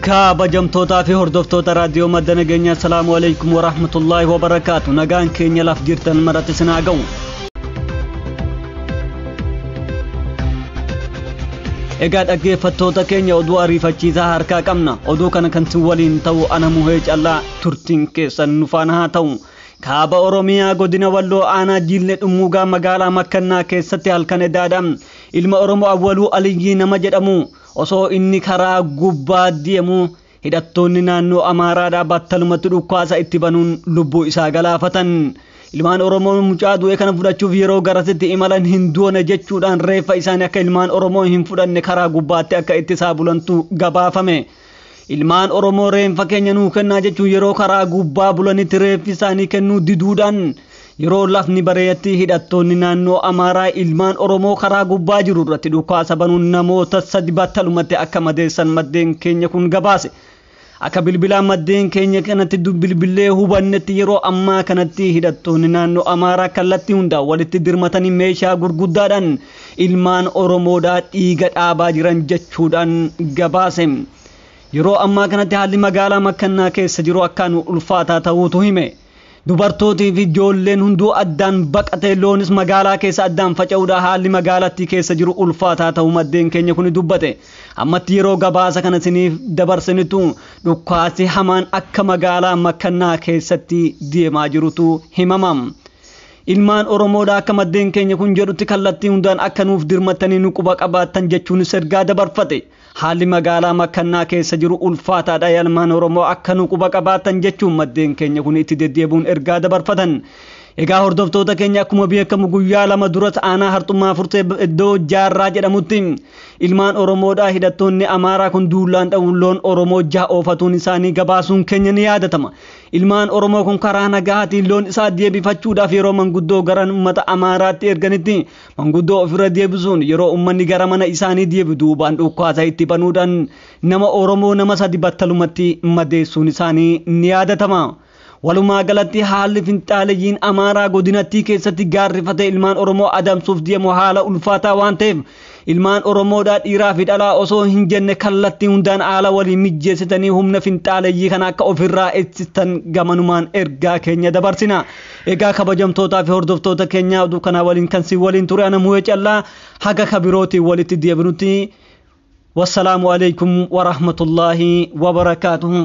Kabajamtootaa fi hordoftoota raadiyoo madda nageenyaa, assalaamu alaikum warahmatullaahi wabarakaatu. Nagaan keenya laf jirtan maratti isin haa ga'u. Egaa dhaggeeffattoota keenya, oduu ariifachiisaa harkaa qabna. Oduu kana kan sin waliin ta'u ana Muhee Callaa, turtiin keessan nu faana haa ta'u. Kaaba Oromiyaa, godina Walloo, aanaa Jiillee Dhummuugaa, magaalaa Makkannaa keessatti halkan edaadha ilma Oromoo Awwaluu Aliyyii nama jedhamu osoo inni karaa gubbaa deemu hidhattoonni naannoo Amaaraadhaa battalumatti dhukkaasa itti banuun lubbuu isaa galaafatan. Ilmaan Oromoo mucaa du'e kana fudhachuuf yeroo garasitti imalan hin duune jechuudhaan reeffa isaanii akka ilmaan Oromoo hin fudhanne karaa gubbaatti akka ittisaa bulantu gabaafame. Ilmaan Oromoo reenfa keenya nuu kennaa jechuun yeroo karaa gubbaa bulanitti reeffi isaanii kennuu diduudhaan, yeroo lafni bareetti hidhattoonni naannoo Amaaraa ilmaan Oromoo karaa gubbaa jiru irratti dhukaasa banuun namoota 3 battalumatti akka madeessan maddeen keenya kun gabaase. Akka bilbilaan maddeen keenya kanatti bilbilee hubannetti, yeroo ammaa kanatti hidhattoonni naannoo Amaaraa kallattii hundaa walitti dirmatanii meeshaa gurguddaadhaan ilmaan Oromoodhaa dhiiga dhaabaa jiran jechuudhaan gabaase. Yeroo ammaa kanatti haalli magaalaa Makkannaa keessa jiru akkaan ulfaataa ta'uutu hime. Dubartootii fi ijoolleen hunduu addaan baqatee, loonis magaalaa keessa addaan faca'uudha, haalli magaalattii keessa jiru ulfaataa ta'uu maddeen keenya kun dubbate. Ammatti yeroo gabaasa kana isiniif dabarsinitu dhukkaasi hamaan akka magaalaa Makkannaa keessatti deemaa jirutu himama. Ilmaan Oromoodha akka maddeen keenya kun jedhutti kallattii hundaan akka nuuf dirmattanii nu quba qabaattan jechuunis ergaa dabarfate. Haalli magaalaa Makkannaa keessa jiru ulfaataadha, ilmaan Oromoo akka nu quba qabaattan jechuun maddeen keenya kun itti deddeebi'uun ergaa dabarfatan. Egaa hordoftoota keenya, akkuma beekamu guyyaa 2 duras aanaa Harxummaa Fursee iddoo Jaarraa jedhamutti ilmaan Oromoodhaa hidhattoonni Amaaraa kun duulaan dha'uun loon Oromoo 6 oofatuun isaanii gabaasuun keenya ni yaadatama. Ilmaan Oromoo kun karaa nagahaatiin loon isaa deebifachuudhaaf yeroo manguddoo gara uummata Amaaraatti erganitti, manguddoo ofirra deebisuun yeroo uummanni gara mana isaanii deebi'u duubaan dhukkaasa itti banuudhaan nama Oromoo nama 3 battalumatti madeessuun isaanii ni yaadatama. Walumaa galatti haalli finxaaleyyiin Amaaraa godinattii keessatti gaarrifatee ilmaan Oromoo adamsuuf deemu haala ulfaataa waan ta'eef, ilmaan Oromoodhaa dhiiraa fi dhalaa osoo hin jenne kallattii hundaan haala waliin mijjeessitanii humna finxaaleyyii kana akka ofirraa ittistan gamanumaan ergaa keenya dabarsina. Egaa kabajamtootaa fi hordoftoota keenya, oduu kanaa waliin kan si waliin ture ana Muhee Callaa, haga kabirootiin walitti deebinutti wassalaamu alaikum warahmatullaahi wabarakaatuhu.